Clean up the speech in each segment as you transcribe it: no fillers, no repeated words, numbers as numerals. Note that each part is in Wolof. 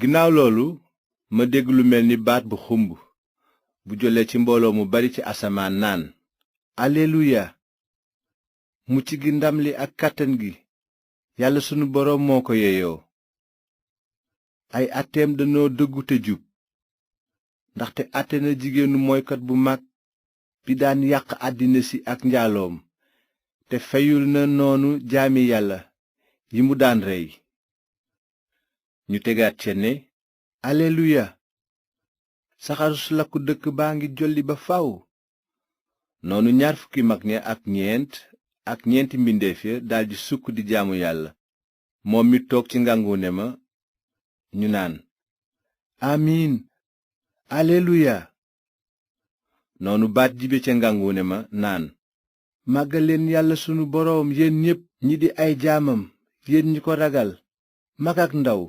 ginnaaw loolu ma dégg lu mel ni baat bu xumb bu jollee ci mbooloo mu bari ci asamaan naan alleluya mucc gi ndam li ak kàttan gi yàlla sunu boroom moo ko yeyoo ay àtteem danoo dëggu te jub ndaxte àtte na jigéenu moykat bu mag bi daan yàq àddina si ak njaaloom te feyul na noonu jaami yàlla yi mu daan rey ñu tegaat ca ne alleluya saxaru su lakku dëkk baa ngi jolli ba faw noonu ñaar fukki mag ña ak ñeenti mbindeef ya daldi sukk di jaamu yàlla moom mi toog ci ngànguune ma ñu naan amiin alleluya noonu baat jibe ca ngànguune ma naan màggal leen yàlla sunu boroom yéen ñépp ñi di ay jaamam yéen ñi ko ragal mag ak ndaw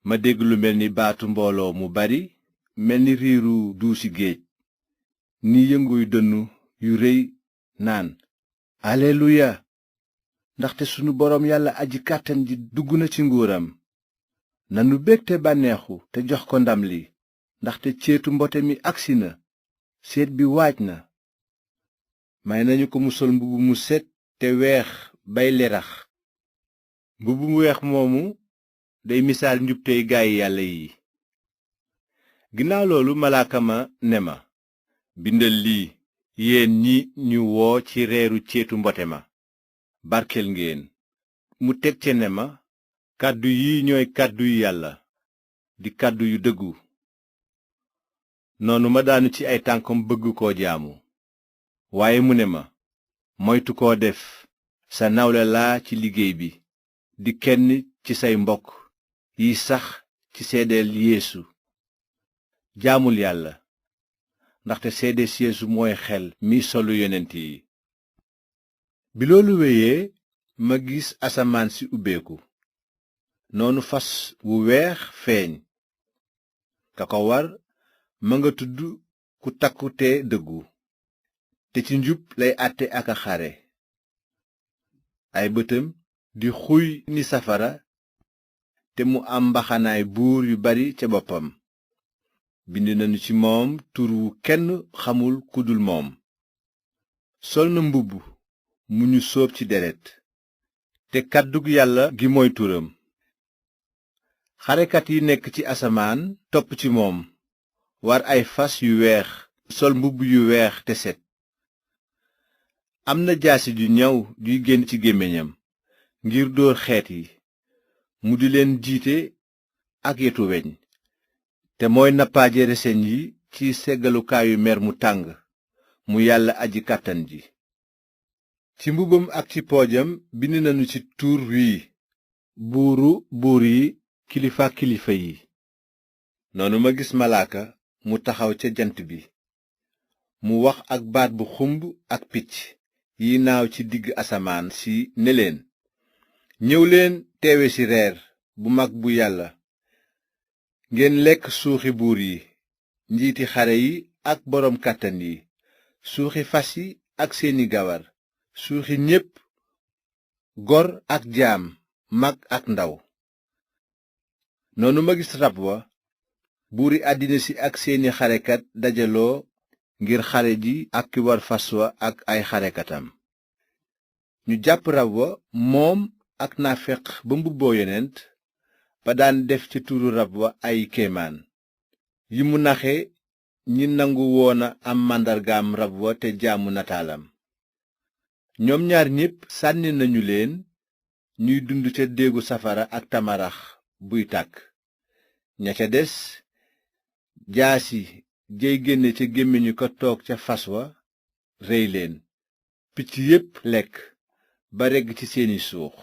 ma dégg lu mel ni baatu mbooloo mu bari mel ni riiru duusi géej ni yënguy dënnu yu rëy naan alleluya ndaxte sunu boroom yàlla aji kàttan ji dugg na ci nguuram nanu bég te bànneexu te jox ko ndam li ndaxte ceetu mbote mi agsi na seet bi waaj na may nañu ko mu sol mbubb mu set te weex bay lerax mbubb mu weex moomu day misaal njubtey gaayi yàlla yi ginnaaw loolu malaaka ma ne ma bindal lii yéen ñi ñu woo ci reeru ceetu mbote ma barkeel ngeen mu teg ce ne ma kàddu yi ñooy kàddu yu yàlla di kàddu yu dëggu noonu ma daanu ci ay tànkam bëgg koo jaamu waaye mu ne ma moytu koo def sa nawle laa ci liggéey bi di kenn ci say mbokk yi sax ci seedeel yeesu jaamul yàlla ndaxte seedees yeesu mooy xel mi solu yonent yi bi loolu wéyee ma gis asamaan si ubbeeku noonu fas wu weex feeñ ka ko war ma nga tudd ku takku te dëggu te ci njub lay àtte ak a xare ay bëtam di xuy ni safara te mu am mbaxanaay buur yu bari ca boppam bind nañu ci moom tur wu kenn xamul kudul moom sol na mbubb mu ñu sóob ci deret te kàddug yàlla gi mooy turam xarekat yi nekk ci asamaan topp ci moom war ay fas yu weex sol mbubb yu weex te set am na jaasi ju ñaw juy génn ci gémmiñam ngir dóor xeet yi mu di leen jiite ak yetu weñ te mooy nappaaje reseñ yi ci seggalukaayu mer mu tàng mu yàlla aji kàttan ji ci mbubbam ak ci poojam bind nañu ci tur wii buuru buur yi kilifa kilifa yi noonu ma gis malaaka mu taxaw ca jant bi mu wax ak baat bu xumb ak picc yi naaw ci digg asamaan si ne leen ñëw leen teewe ci reer bu mag bu yàlla ngeen lekk suuxi buur yi njiiti xare yi ak boroom kàttan yi suuxi fas yi ak seeni gawar suuxi ñépp gor ak jaam mag ak ndaw noonu ma gis rab wa buuri àddina si ak seeni xarekat dajaloo ngir xare ji ak ki war fas wa ak ay xarekatam ñu jàpp rab wa moom ak naafeq ba mbubboo yonent ba daan def ci turu rab wa ay kéemaan yi mu naxe ñi nangu woona am màndargaam rab wa te jaamu nataalam ñoom ñaar ñépp sànni nañu leen ñuy dund ca déegu safara ak tamarax buy tàkk ña ca des jaasi jey génne ca gémmiñu ko toog ca fas wa rey leen picc yépp lekk ba regg ci seeni suux